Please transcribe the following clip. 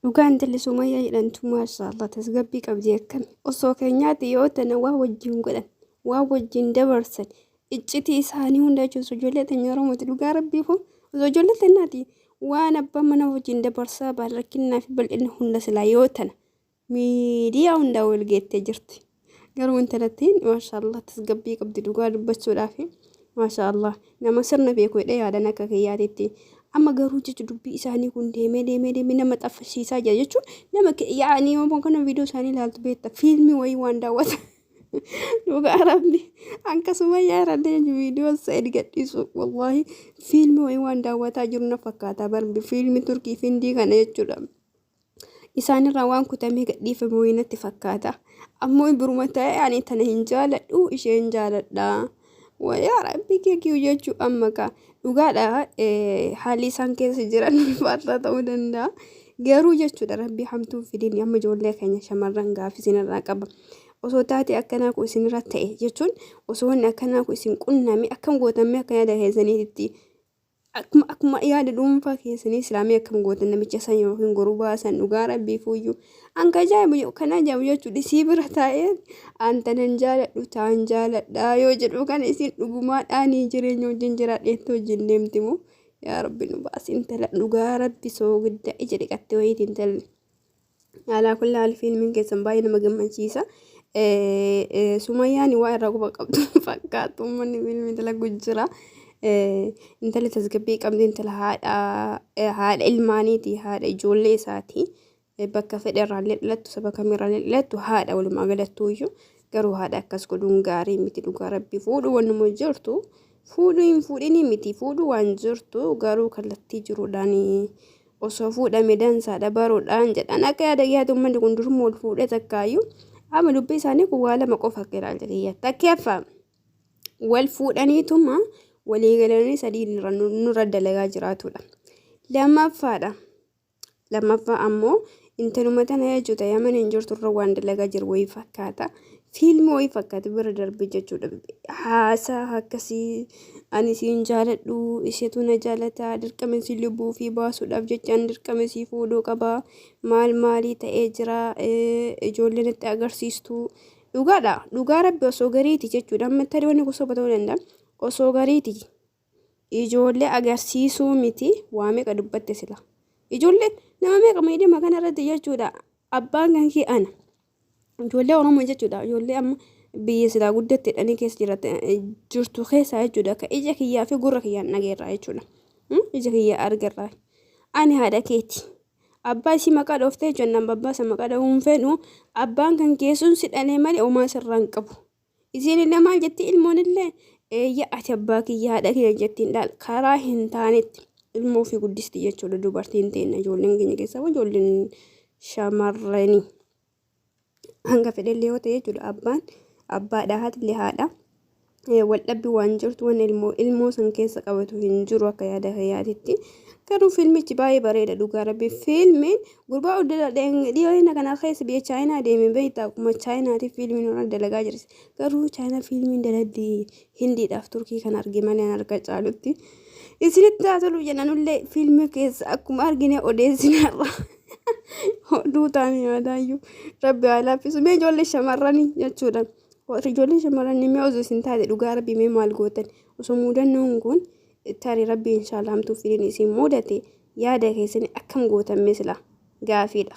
Dhugaa intalli Sumayyaa jedhamtu maashaallah tasgabbii qabdi akkami. Osoo keenyaati yoo tana waa wajjin godhan, waa wajjin dabarsan, iccitii isaanii hunda jechuun osoo ijoollee teenya Oromooti dhugaa rabbiifu osoo ijoollee teenyaati waan abbaan mana wajjin dabarsaa baal rakkinnaa fi bal'ina hunda silaa yoo tana miidiyaa hundaa wal geettee jirti. Garuu intalattiin maashaallah tasgabbii qabdi dhugaa dubbachuudhaaf maashaallah nama sirna beeku jedhee yaadan akka kiyyaatitti. Amma garuu jechu dubbii isaanii kun deemee deemee deemee nama xaffasiisaa jira jechuun nama yaa'anii yoo kana viidiyoo isaanii ilaaltu beekta fiilmii wayii waan daawwata. Dhugaa rabbi akkasuma yaadadhe jechuun viidiyoo Sa'id gadhiisu wallaahi fiilmii wayii waan daawwataa jiru na fakkaata barbi fiilmii Turkii fi Hindii kana jechuudha. Isaanirraa waan kutamee gadhiifame wayii natti fakkaata. Ammoo biruma ta'e ani tana hin jaaladhu isheen jaaladha. Yaa rabbi keekiyuu jechuu amma kaa dhugaadha haalli isaan keessa jiran ulfaataa ta'uu danda'a. Garuu jechuudha rabbi hamtuu fidin amma ijoollee keenya shamarran gaaffii isinirraa qaba. Osoo taatee akkanaa kun isinirra ta'e jechuun osoo wanni akkanaa kun isin qunname akkam gootammee akka yaada keessaniitti akkuma yaada dhuunfaa keessanii islaamii akkam gootan namicha san yookiin gurbaa san dhugaa rabbii fuuyyuu anka ajaa'ibu kan ajaa'ibu jechuudha isii bira taa'ee an tanan jaaladhu taan jaaladha yoo jedhu kan isin dhugumaa dhaanii jireenya wajjin jiraadheetti wajjin deemti moo yaa rabbi nu baasi intala dhugaa rabbi soogidda ija dhiqatte wayiiti intalli. Alaa kulli haal fiilmiin keessan baay'ee nama gammachiisa. Sumayyaan waa irraa quba qabdu fakkaatu uummanni fiilmii dalagu jira. Intalli tasgabbii qabdi intala haadha haadha ilmaaniiti haadha ijoollee isaati. Bakka fedhe irraallee dhalattu saba kamirraallee dhalattu haadha walumaa galattuu iyyuu garuu haadha akkas godhuun gaarii miti dhugaa rabbi fuudhu wannuma jirtu fuudhuu hin fuudhinii miti fuudhuu waan jirtu garuu kallattii jiruudhaan osoo fuudhame dansaadha baruudhaan jedhan akka yaada kiyyaatti uummanni kun duruma wal fuudhee takkaayyuu amma dubbii isaanii kun waa lama qofa akka ilaalcha kiyyaatti takkeeffaa wal fuudhaniituma walii galanii sadii nurra dalagaa jiraatudha. Lammaffaadha. Lammaffaa ammoo intaluma tana jechuudha yaman hin jirtu irra waan dalagaa jiru wayii fakkaata. Fiilmii wayii fakkaata bira darbe jechuudha. Haasaa akkasii ani siin jaaladhu isheetu na jaalata dirqama isii lubbuu ofii baasuudhaaf jecha ani dirqama isii fuudhuu qaba maal maalii ta'ee jira ijoollee natti agarsiistu dhugaadha dhugaa rabbi osoo gariiti jechuudha amma tarii wanni kun soba ta'uu danda'a osoo gariiti ijoollee agarsiisuu miti waa meeqa dubbatte sila ijoollee nama meeqa miidhama kana irratti jechuudha abbaan kan kee ana Ijoollee Oromoo jechuudha. Ijoollee amma biyya silaa guddatte jedhanii keessa jiraate jirtu keessaa jechuudha. Ka ija kiyyaa fi gurra kiyyaan dhageerraa jechuudha. Ija kiyyaa argerraa. Ani haadha keeti. Abbaa isii maqaa dhooftee jennaan abbaa isa maqaa dhahuu hin fedhu. Abbaan kan keessuun si dhalee malee homaa sirraa hin qabu. Isiin illee maal jetti ilmoon illee eeyya ati abbaa kiyya haadha kiyya jettiin dhaal karaa hin taanetti ilmoo ofii guddisti jechuudha dubartiin teenna ijoolleen keenya keessaa ijoolleen shamarranii. Hanga fedhellee yoo ta'e jechuudha abbaan abbaadha haatillee haadha. Waldhabbi waan jirtu waan ilmoo ilmoo san keessa qabatu hin jiru akka yaada kiyyaatitti. Garuu fiilmichi baay'ee bareeda dhugaa rabbi fiilmiin gurbaa dhiyoona kana keessa biyya chaayinaa deeme beektaa akkuma chaayinaatiif fiilmiin irra dalagaa jirti. Garuu chaayinaa fiilmiin dalagdi hindiidhaaf turkii kan arge malee an arga caalutti. Isinitti haa tolu jennanullee fiilmii keessa akkuma argine odeessinarra. Oduu taane yaadaayyuu rabbi haa laaffisu mee ijoollee shamarranii jechuudha. Warri ijoollee shamarranii mee osoo isin taate dhugaa rabbi mee maal gootan osoo mudannoon kun tarii rabbi inshaallah hamtuu fidin isin mudate yaada keessanii akkam gootan mee sila gaafiidha.